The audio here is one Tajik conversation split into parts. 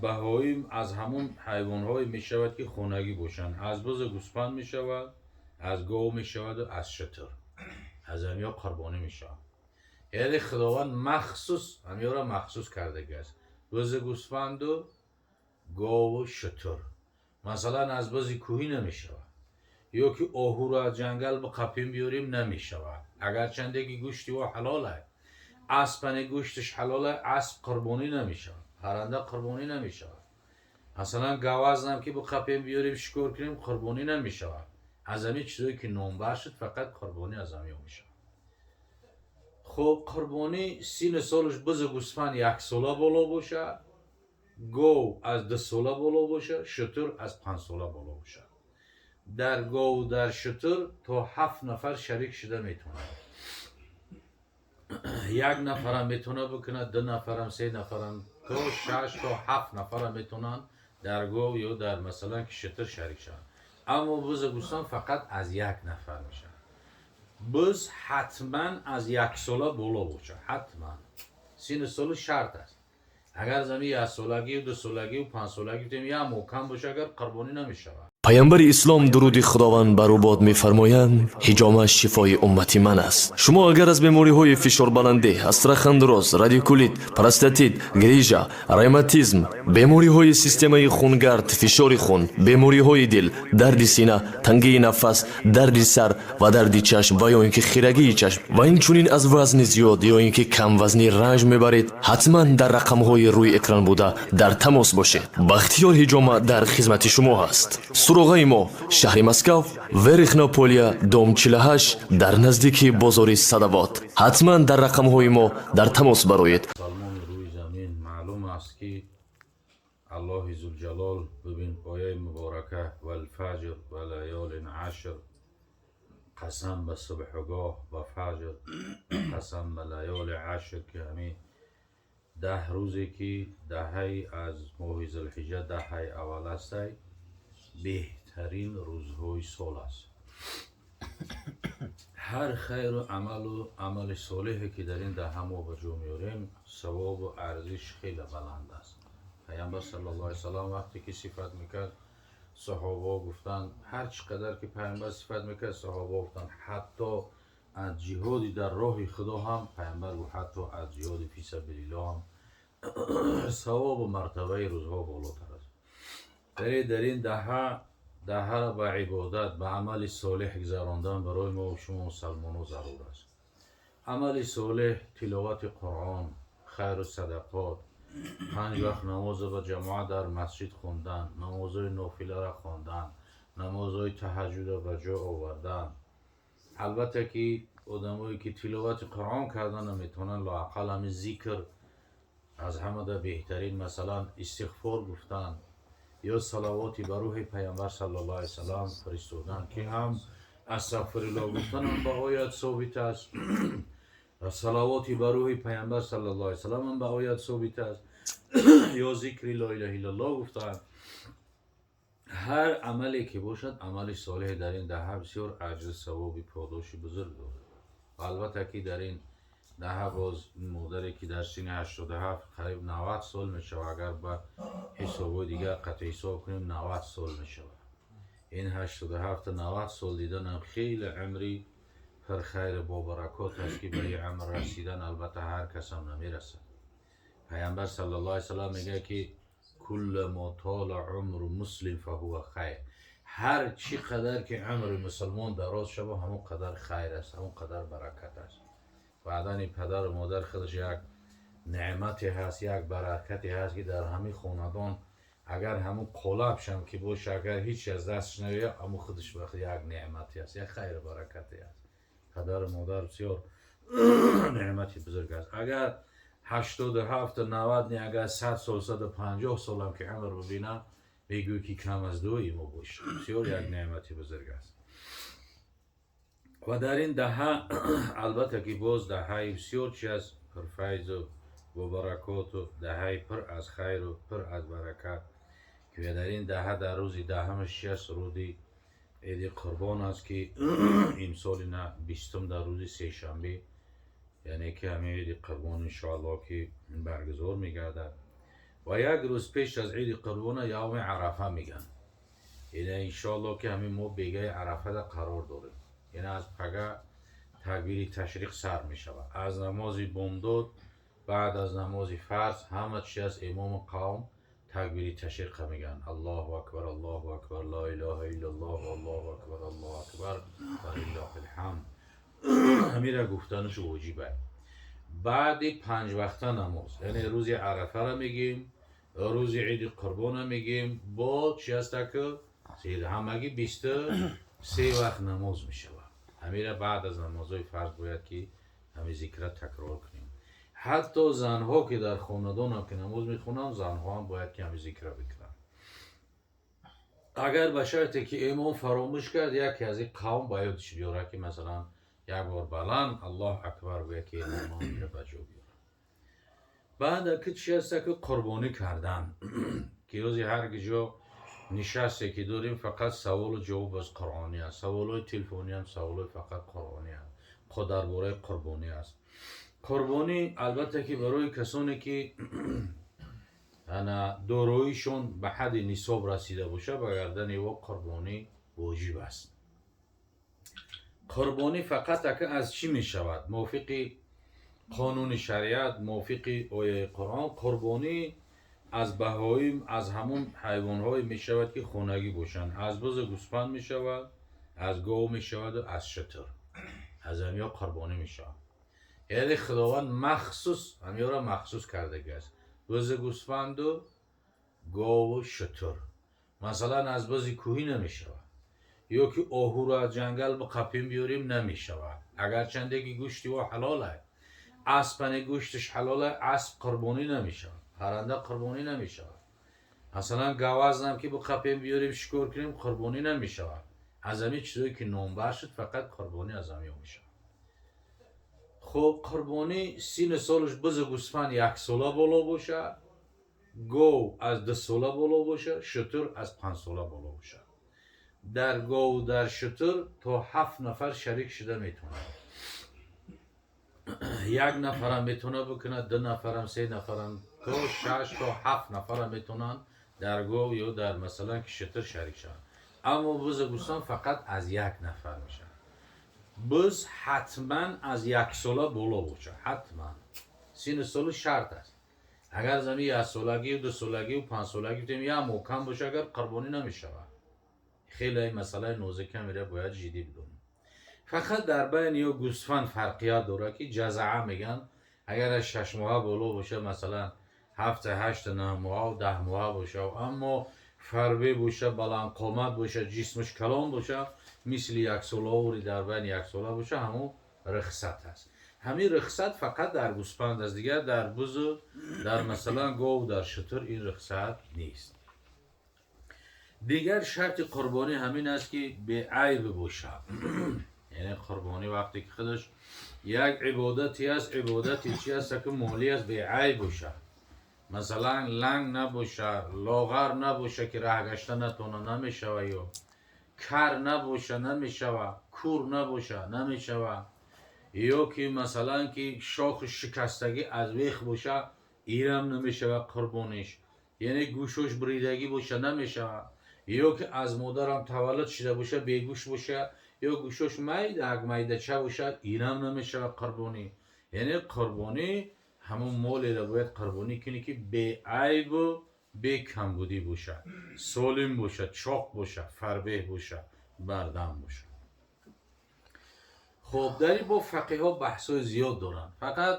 Баҳоим аз ҳамон ҳайвонҳое мешавад, ки хонагӣ бошанд. Аз бузу гӯспанд мешавад, аз гов мешаваду аз шутур. Аз ҳамиҳо қурбонӣ мешавад. Яъне Худованд махсус ҳамиҳоро махсус кардагиаст: бузи гӯсфанду гову шутур. Масалан, аз бузи кӯҳӣ намешавад, ё ки оҳуро аз ҷангал биқапем, биёрем, намешавад, агарчанде ки гӯшти ӯ ҳалол аст. Аспане гӯшташ ҳалол аст, асп қурбонӣ намешавад. Парранда қурбонӣ намешавад. Масалан, гавазнам ки биқапем, биёрем, шикор кунем, қурбонӣ намешавад. Аз ҳамин чизое ки номбар шуд, фақат қурбонӣ аз ҳамиҳо мешавад. Хуб, қурбонӣ синну солаш бузу гӯсфанд 1 сола боло бошад, гов аз 2 сола боло бошад, шутур аз 5 сола боло бошад. Дар гову дар шутур то ҳафт нафар шарик шуда метавонад. Як нафарам метавонад бикунад, ду нафарам, се нафарам, то шаш, то ҳафт нафарам метавонанд дар гов ё дар, масалан, ки шутур шарик шаванд. Аммо бузу гӯсфанд фақат аз як нафар мешавад. Буз ҳатман аз 1 сола боло бошад, ҳатман синну солу шарт аст. Агар зами 1 солагию 2 солагию 5 солагӣ гуфтем, як моҳ кам боша агар, қурбонӣ намешавад. Паямбари ислом, дуруди Худованд бар ӯ бод, мефармоянд: «Ҳиҷома шифои уммати ман аст». Шумо агар аз бемориҳои фишорбаландӣ, остеохондроз, радикулит, простатит, грижа, ревматизм, бемориҳои системаи хунгард, фишори хун, бемориҳои дил, дарди сина, тангии нафас, дарди сар ва дарди чашм ва ё ин ки хирагии чашм ва инчунин аз вазни зиёд ё ин ки камвазнӣ ранҷ мебаред, ҳатман дар рақамҳои рӯи экран буда дар тамос бошед. Бахтиёр Ҳиҷома дар хизмати шумо ҳаст. Суроғаи мо: шаҳри Москав, Верхнее Поле, дом 48, дар наздики бозори Садовод. Ҳатман дар рақамҳои мо дар тамос бароед. Мусалмони рӯи замин маълум аст, ки Аллоҳи Зулҷалол, бибин, ояи муборака: «والفجر وليال عشر». Қасам ба субҳгоҳ, ба фаҷр, қасам ба ليال عشر, ки ҳамин 10 рӯзе ки даҳаи аз моҳи Зулҳиҷа, даҳаи аввал ҳастай, беҳтарин рӯзҳои сол аст. Ҳар хайру амалу амали солеҳе ки дар ин даҳа мо ба ҷо меорем, савобу арзиш хеле баланд аст. Пайғамбар صلى الله عليه وسلم вақте ки сифат мекард, саҳобаҳо гуфтанд, ҳар чӣ қадар ки пайғамбар сифат мекард, саҳобаҳо гуфтанд: «Ҳатто аз ҷиҳоди дар роҳи Худо ҳам?» Пайғамбар гуфт: «Ҳатто аз ҷиҳоди في سبيل الله ҳам савобу мартабаи рӯзҳо болотар аст». Яъне дар ин даҳа, даҳаро ба ибодат, ба амали солеҳ гузарондан барои мо шумо мусалмонҳо зарур аст. Амали солеҳ: тиловати Қуръон, хайру садақот, панҷ вақт намозро ба ҷамоат дар масҷид хондан, намозҳои нофиларо хондан, намозҳои таҳаҷҷудро ба ҷо овардан. Албатта ки одамое ки тиловати Қуръон кардан наметавонанд, лоақал ҳамин зикр аз ҳамада беҳтарин, масалан, истиғфор гуфтан ё салавоти ба рӯҳи Пайғамбар صلى الله عليه وسلم фиристодан, ки ҳам أستغفر الله гуфтанам ба оят собит аст ва салавоти ба рӯҳи Пайғамбар صلى الله عليه وسلم ҳам ба оят собит аст, ё зикри لا إله إلا الله гуфтан. Ҳар амале ки бошад, амали солеҳ дар ин даҳа бисёр аҷру савоби подоши бузург дорад. Ва албатта ки дар ин даҳа боз модаре ки дар синни 87, қариб 90 сол мешавад, агар ба ҳисобҳои дигар қатъи ҳисоб кунем, 90 сол мешавад. Ин 87, 90 сол диданам хеле умри пурхайру бобаракот аст, ки ба ин умр расидан, албатта, ҳар касам намерасад. Пайғамбар صلى الله عليه وسلم мегӯяд, ки كلما طال عمر مسلم فهو خير. Ҳар чӣ қадар ки умри мусулмон дароз шава, ҳамон қадар хайр аст, ҳамон қадар баракат аст. Баъдани падару модар худаш як неъмате ҳаст, як баракате ҳаст, ки дар ҳамин хонадон агар ҳамун қолабшам ки боша, агар ҳеч аз дастш наояд, ҳамун худаш вақт як неъмате аст, як хайру баракате аст. Падару модар бисёр неъмати бузург аст. Агар 87, 90 не, агар 100 сол, 150 солам ки умр бибина, мегӯй ки кам аз дуои мо боша. Бисёр як неъмати бузург аст. Ва дар ин даҳа, албатта ки боз даҳаи бисёр чи аст, пурфайзу бобаракоту даҳаи пур аз хайру пур аз баракат, ки дар ин даҳа, дар рӯзи даҳамаш чи аст? Рӯзи Иди Қурбон аст, ки имсоли на 20-ум дар рӯзи сешанбе, яъне ки ҳамин Иди Қурбон, иншоаллоҳ, ки баргузор мегардад. Ва Ва як рӯз пеш аз иди қурбона явми Арафа мегӯянд. Яъне иншоалло, ки ҳамин мо бегаи Арафада қарор дорем. Яъне аз пага такбири ташриқ сар мешавад. Аз намози бомдод, баъд аз намози фарз, ҳама чи аз имому қавм такбири ташриқа мегӯянд: Аллоҳу акбар, Аллоҳу акбар, ло илоҳа иллаллоҳ, Аллоҳу акбар, Аллоҳу акбар ва лиллоҳил ҳамд. Ҳамира гуфтанаш воҷиб аст баъди панҷвақта намоз. Яъне рӯзи Арафара мегӯем, рӯзи иди қурбона мегӯем, бо чи ҳаста, ки ҳамагӣ 23 вақт намоз мешавад. Ҳамира баъд аз намозҳои фарз бояд, ки ҳамин зикра такрор кунем. Ҳатто занҳо, ки дар хонадонам ки намоз мехонанд, занҳо ҳам бояд, ки ҳамин зикра бикунанд. Агар ба шарте ки имом фаромӯш кард, яке аз ин қавм ба ёдаш биёрад, ки масалан як бор баланд Аллоҳ акбар гӯяд, ки имом ба ҷо биёрад. Баъд ки чи ҳаста, ки қурбонӣ кардан, ки рӯзи ҳар ҷо нишасте ки дорем, фақат саволу ҷавоб аз қуръонӣ аст. Саволҳои телефониам, саволҳои фақат қуръонӣ аст, дар бораи қурбонӣ аст. Қурбонӣ, албатта, ки барои касоне ки ана дороишон ба ҳадди нисоб расида бошад, ба гардани ӯ қурбонӣ воҷиб аст. Қурбонӣ фақат ака аз чӣ мешавад? Мувофиқи қонуни шариат, мувофиқи ояи Қуръон, қурбонӣ аз баҳоим, аз ҳамун ҳайвонҳое мешавад, ки хонагӣ бошанд. Аз бузу гӯспанд мешавад, аз гов мешаваду аз шутур. Аз ҳамиҳо қурбонӣ мешавад. Яъне Худованд махсус ҳамиҳоро махсус кардагиаст: бузу гӯсфанду гову шутур. Масалан, аз бузи кӯҳӣ намешавад, ё ки оҳуро аз ҷангал биқапем, биёрем, намешавад, агарчанде ки гӯшти ӯ ҳалол аст. Аспане гӯшташ ҳалол аст, асп қурбонӣ намешавад. Парранда қурбонӣ намешавад. Масалан, гавазнам ки биқапем, биёрем, шикор кунем, қурбонӣ намешавад. Аз ҳамин чизое ки номбар шуд, фақат қурбонӣ аз ҳамиҳо мешавад. Хуб, қурбонӣ сину солаш бузу гӯсфанд яксола боло бошад, гов аз 2 сола боло бошад, шутур аз 5 сола боло бошад. Дар гову дар шутур то ҳафт нафар шарик шуда метавонад. Як нафарам метавонад бикунад, ду нафарам, се нафарам, то шаш, то ҳафт нафарам метавонанд дар гов ё дар, масалан, ки шутур шарик шаванд. Аммо бузу гӯсфанд фақат аз як нафар мешавад. Буз ҳатман аз яксола боло бошад, ҳатман сину солу шарт аст. Агар зами яксолагию дусолагию панҷсолагӣ гуфтем, як моҳ кам боша агар, қурбонӣ намешавад. Хеле масъалаи нозика мера, бояд ҷиддӣ бидонем. Фақат дар байни ё гӯсфанд фарқият дорад, ки ҷазаа мегӯянд. Агар аз 6 моҳа боло боша, масалан, ҳафта, ҳашта, 9 моҳа, 10 моҳа боша, аммо фарбе боша, баландқомат боша, ҷисмаш калон боша, мисли яксолаоври дар байни яксола боша, ҳамон рухсат аст. Ҳамин рухсат фақат дар гӯспанд аст. Дигар дар бузу, дар, масалан, гову дар шутур ин рухсат нест. Дигар шарти қурбонӣ ҳамин аст, ки беайб бошад. Яъне қурбонӣ вақте ки худаш як ибодате аст, ибодати чи аст, ки молӣ аст, беайб бошад. Масалан, ланг набоша, лоғар набоша, ки раҳ гашта натавона, намешава, ё кар набоша, намешава, кур набоша, намешава, ё ки, масалан, ки шоху шикастагӣ аз вех боша, ирам намешава қурбониш. Яъне гӯшош буридагӣ боша, намешава, ё ки аз модарам таваллуд шуда боша, бегӯш боша, ё гӯшош майда, майдача боша, ирам намешава қурбонӣ. Яъне қурбонӣ ҳамон молеро бояд қурбонӣ кунӣ, ки беайбу бекамбудӣ бошад, солим бошад, чоқ бошад, фарбеҳ бошад, бардам бошад. Хуб, дар ин боб фақиҳҳо баҳсҳои зиёд доранд. Фақат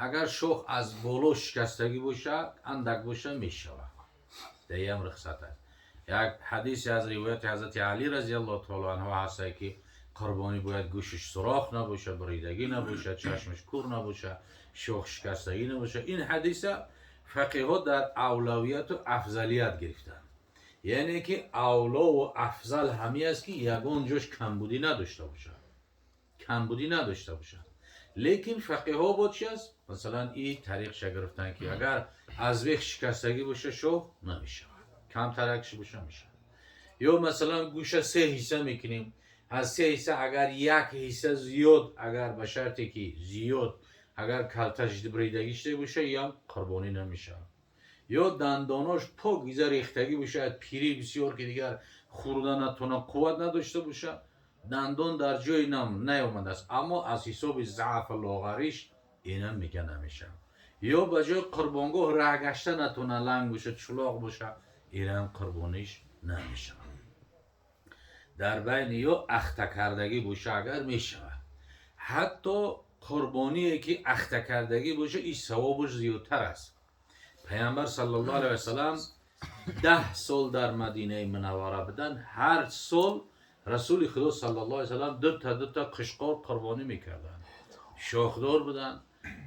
агар шох аз боло шикастагӣ бошад, андак боша, мешавад, дар ям рухсат аст. Як ҳадисе аз ривояти ҳазрати Алӣ разиаллоҳу таоло анҳу ҳастае, ки қурбонӣ бояд гӯшаш сурох набошад, буридагӣ набошад, чашмаш кур набошад, шох шикастагӣ набошад. Ин ҳадиса фақиҳҳо дар авлавияту афзалият гирифтанд, яъне ки авлову афзал ҳамин аст, ки ягон ҷош камбудӣ надошта бошад, камбудӣ надошта бошад. Лекин фақиҳҳо бо чи аст, масалан, и тариқша гирифтанд, ки агар аз вех шикастагӣ боша, шох намешавад, камтаракш боша, мешавад. Ё, масалан, гӯша се ҳисса мекунем, аз се ҳисса агар як ҳисса зиёд, агар ба шарте ки зиёд агар калташ буридагӣ шуда боша, ям қурбонӣ намешавад. Ё дандонош покиза рехтагӣ бошад, пирӣ бисёр, ки дигар хӯрда натона, қувват надошта бошад, дандон дар ҷои наёмадааст, аммо аз ҳисоби заъф лоғариш инам мега намешавад. Ё ба ҷои қурбонгоҳ раҳ гашта натона, ланг бошад, чулоқ бошад, инам қурбониш намешавад. Дар байни ё ахтакардагӣ боша агар, мешавад. Ҳатто қурбоние ки ахтакардагӣ боша, ин савобаш зиёдтар аст. Паямбар саллаллоҳу алайҳи васалам 10 сол дар Мадинаи Мунаввара буданд. Ҳар сол Расули Худо саллаллоҳу алайҳи васалам дута дута қишқор қурбонӣ мекарданд. Шохдор буданд,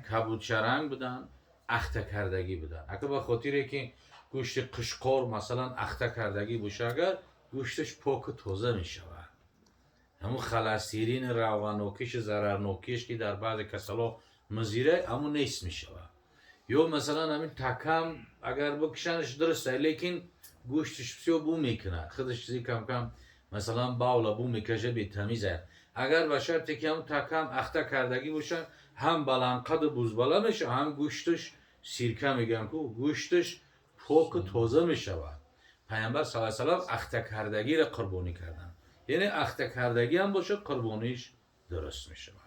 кабудчаранг буданд, ахтакардагӣ буданд. Ака, ба хотире ки гӯшти қишқор, масалан, ахтакардагӣ боша агар, гӯшташ поку тоза мешавад. Ҳамун холестерини равғанокишу зарарнокиш, ки дар баъзе касало музира, ҳамун нест мешавад. Ё масалан, ҳамин такам агар бикушанаш, дуруст, лекин гӯшташ бисёр бӯ мекунад, худаш чизи камкам, масалан, бавла бӯ мекаша, бетамиза. Агар ба шарте ки ҳамун такам ахта кардагӣ бошад, ҳам баландқаду бузбала мешавад, ҳам гӯшташ, сирка мегӯям ку, гӯшташ поку тоза мешавад. Паямбар сал салам ахтакардагиро қурбонӣ карданд, яъне ахтакардагӣ ҳам бошад, қурбониш дуруст мешавад.